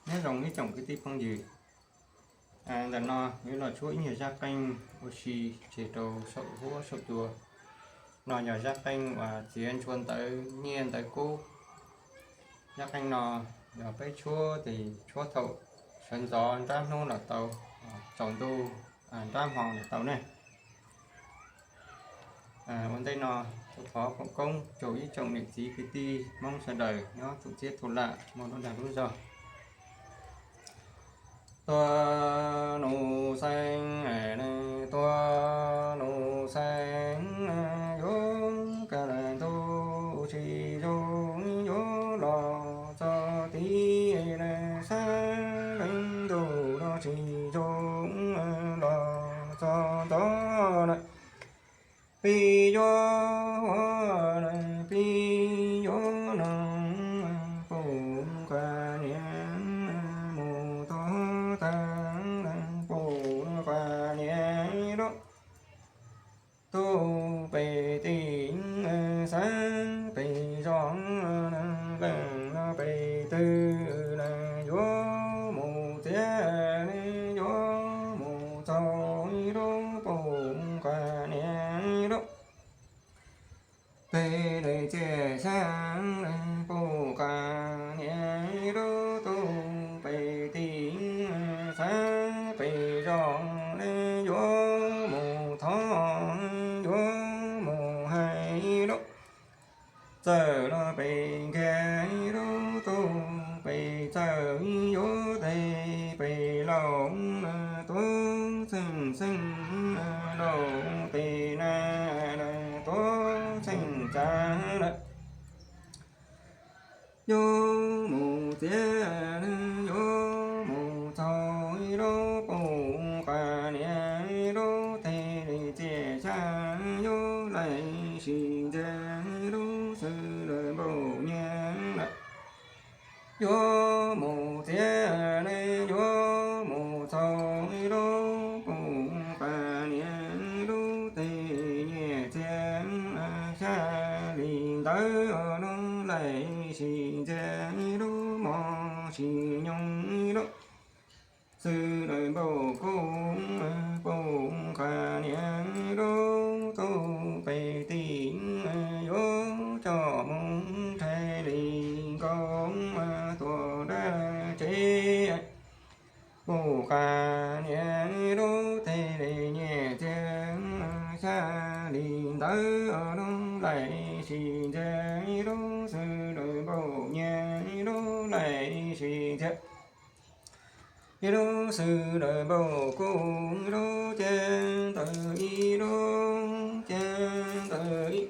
Nyob zoo ib tsoom kwv tij phooj ywg, ntawm no yuav los tshuab ib nyuag zaj qeej ua si tseg rau saum huab saum cua. No yog zaj qeej uas txiav ntshua ntawv nyiaj ntawv kub. Zaj qeej no yog peb tshuab ces tshuab thaum sawv ntxov nrab hnub los tau, tsaus ntuj nrab hmo los tau ne. Ua ntej no kuv thov foom koob rau ib tsoom niam txiv kwv tij Hmoob sawv daws nyob thoob txhia thoob lam muaj lub dag lub zog. Tuag nus xeeb, tuag nus xeeb, yuav kaj ntug tsis zoo, yuav los txog tid sab leej ntug los tsis zoo, los txog ntxov na. Peb yuav, peb yuav noog pum qhua niam, mus thov tag pum qhua niam lub tug pem tim xab pem zos, leej los pem twg yuav mus txiav, yuav mus txog ib lub pum qhua niam lub pem daim txiaj xyab, pum qhua niam lub tug pem tim xab pem zos, yuav mus thov, yuav mus hais lub txawm los pem kiag lub tug pem txawm, yuav tes pem laus tuav txheej xeej, laus tes na tuav txheej tsav lawm. Yuav mus txiav, yuav mus txog ib lub pum qhua niam lub teg li txiaj xyab, yuav laim sim ntxias lub xwb lawm npaum nyias lawm. Yuav mus txiav, yuav mus txog ib lub pum qhua niam lub teg nyias txiag, xya li ntawd lub laim sim ntxias lub mos sim nyoog lub xwb lawm npaum kuv pum qhua niam lub tug pem tim, yuav coj mus rhais li nkaus tuaj dab tsev. Pum qhua niam lub teg li nyias txiag, xya li ntawd lub laim sim ntxias lub xwb lawm npaum nyias lub laim sim ntxias. Ib lub xwb lawm npaum kuv ib lub, ces ntawm ib lub, ces ntawm ib